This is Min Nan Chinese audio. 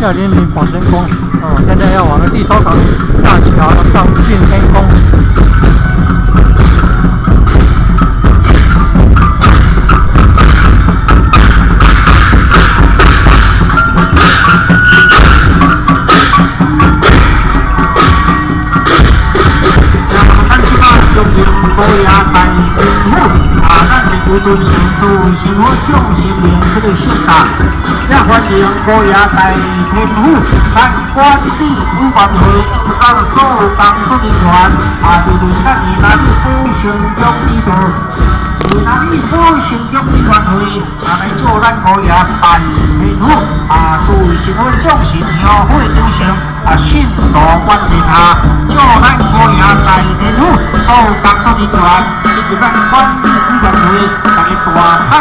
駕臨保仙宮。哦，現在要往個地頭港大橋上進天宮。歡迎五爺大天府，咱管理委員會咱所有工作人員，啊，就是咱闽南保成長之道，闽南保成長委員會啊來做咱五爺大天府，啊，對生活眾神香火鼎盛，啊，信徒滿天下，祝咱五爺大天府所有工作人員以及咱管理委員會，大家大漢